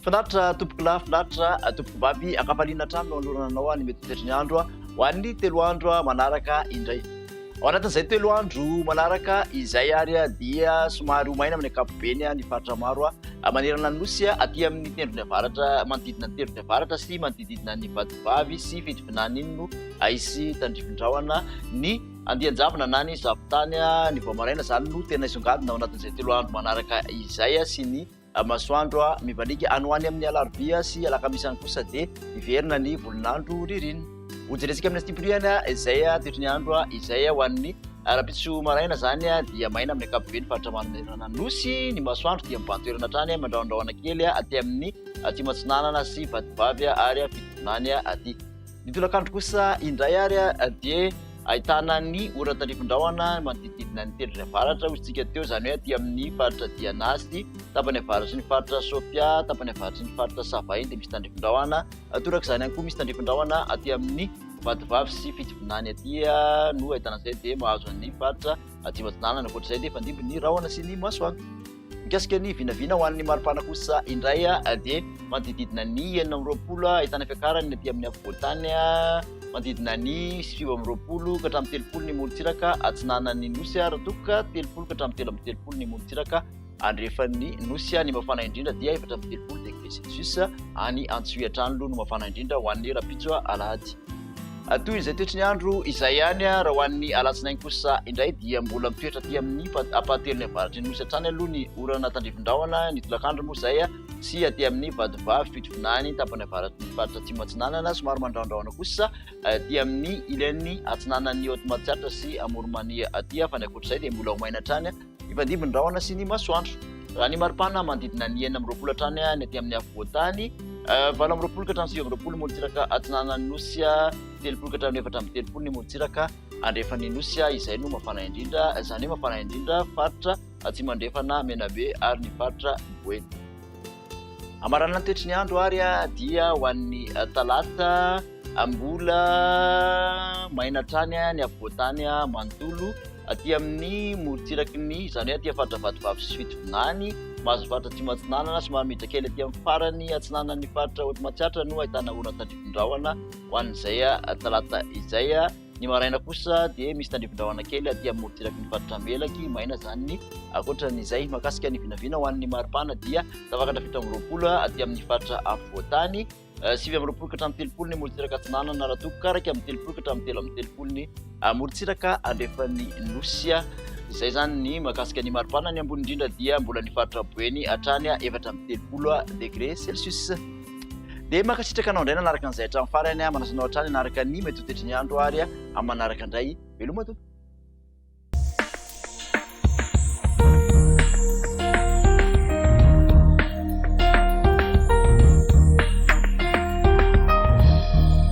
Finaritra tompokolahy, finaritra tompokovavy, ankafaliana hatrany no anolorana anao ny mety ho toetry ny andro ho an'ny telo andro manaraka indray. Ao anatin'izay telo andro manaraka izay ary dia somary ho maina amin'ny ankapobeny ny faritra maro manerana ny Nosy aty amin'ny tendrony avaratra, manodidina ny tendrony avaratra sy manodididina ny Vatovavy sy Fitovinany iny no hisy tandrifin-drahona ny andian-javona na ny zavon-tany ny vao maraina izany no tena hisongadina ao anatin'izay telo andro manaraka izay sy ny Masoandro mibaliaka any ho any amin'ny alarobia sy alakamisy any kosa dia hiverina ny volon'andro ririnina. Hojerentsika amin'ny antsipiriany izay toetry ny andro izay ho an'ny rahampitso maraina izany dia maina amin'ny ankapobeny faritra manerana ny Nosy. Ny masoandro dia mibahan-toerana hatrany mandrahondrahona kely aty amin'ny atsimo atsinanana sy Vatovavy ary Fitovinany aty. Ny tolakandro kosa indray ary dia ahitana ny ora tandrifin-drahona manodidididina ny tendrony avaratra hoy isika teo, izany hoe aty amin'ny faritra Diana sy tapany avaratry ny faritra Sofia, tapany avaratry ny faritra Sava iny dia misy tandrifin-drahona. Torak'izany ihany koa misy tandrifin-drahona aty amin'ny Vatovavy sy Fitovinany aty no ahitana an'izay dia mahazo an'ny faritra Atsimo Atsinanana. Ankoatr'izay dia mifandimby ny rahona sy ny masoandro. Mikasika ny vinavina ho an'ny maripana kosa indray dia manodididina ny 26 ahitana fiakarany ny aty amin'ny afovoantany, manodidina ny 29 ka hatramin'ny 30 ny morontsiraka atsinanan'ny nosy raha toa ka 30 ka hatramin'ny 33 ny morontsiraka andrefan'ny nosy. Ny mafana indrindra dia 34 degré celsius any Antsohihy hatrany aloha no mafana indrindra ho an'ny rahampitso alahady. Toy izay toetry ny andro izay ihany, raha ho an'ny alatsinainy kosa indray dia mbola mitoetra aty amin'ny ampahatelony avaratry ny Nosy hatrany aloha ny orana tandrifin-drahona, ny tolakandro moa izay, sy aty amin'ny Vatovavy, Fitovinany, tapany avaratry ny faritra Atsimo Atsinanana, somary mandrahondrahona kosa aty amin'ny ilany atsinanan'ny Haute Matsiatra sy Amoron'i-Mania aty, fa ny ankoatr'izay dia mbola ho maina hatrany. Mifandimby ny rahona sy ny masoandro. Raha ny maripana manodidina ny 26 hatrany ny aty amin'ny afovoan-tany, 28 ka hatramin'ny 29 ny morontsiraka atsinanan'ny Nosy, 30 ka hatramin'ny 34 ny morontsiraka andrefan'ny Nosy, izay no mafana indrindra, izany hoe mafana indrindra faritra Atsimo Andrefana, Menabe ary ny faritra Boeny. Hamaranana ny toetry ny andro ary dia ho an'ny talata mbola maina hatrany ny afovoan-tany manontolo aty amin'ny morontsiraky ny izany hoe aty faritra Vatovavy sy Fitovinany, mahazo faritra Atsimo Atsinanana, somary miditra kely aty amin'ny farany atsinanan'ny faritra Haute Matsiatra no ahitana orana tandrifin-drahona ho an'izay talata izay. Ny maraina kosa dia misy tandrifin-drahona kely aty amin'ny morontsiraky ny faritra Melaky, maina izany ny ankoatran'izay. Mahakasika ny vinavina ho an'ny maripana dia tafakatra 27 aty amin'ny faritra afovoan-tany, 29 ka hatramin'ny 30 ny morontsiraka atsinanana raha toa ka 31 ka hatramin'ny 33 ny morontsiraka andrefan'ny Nosy. Izay izany ny mahakasika ny maripana, ny ambony indrindra dia mbola ny faritra Boeny hatrany 34 degré celsius. Dia mankasitraka anao indray nanaraka an'izay hatramin'ny farany, manasa anao hatrany hanaraka ny mety ho toetry ny andro ary amin'ny manaraka indray. Veloma tompoko.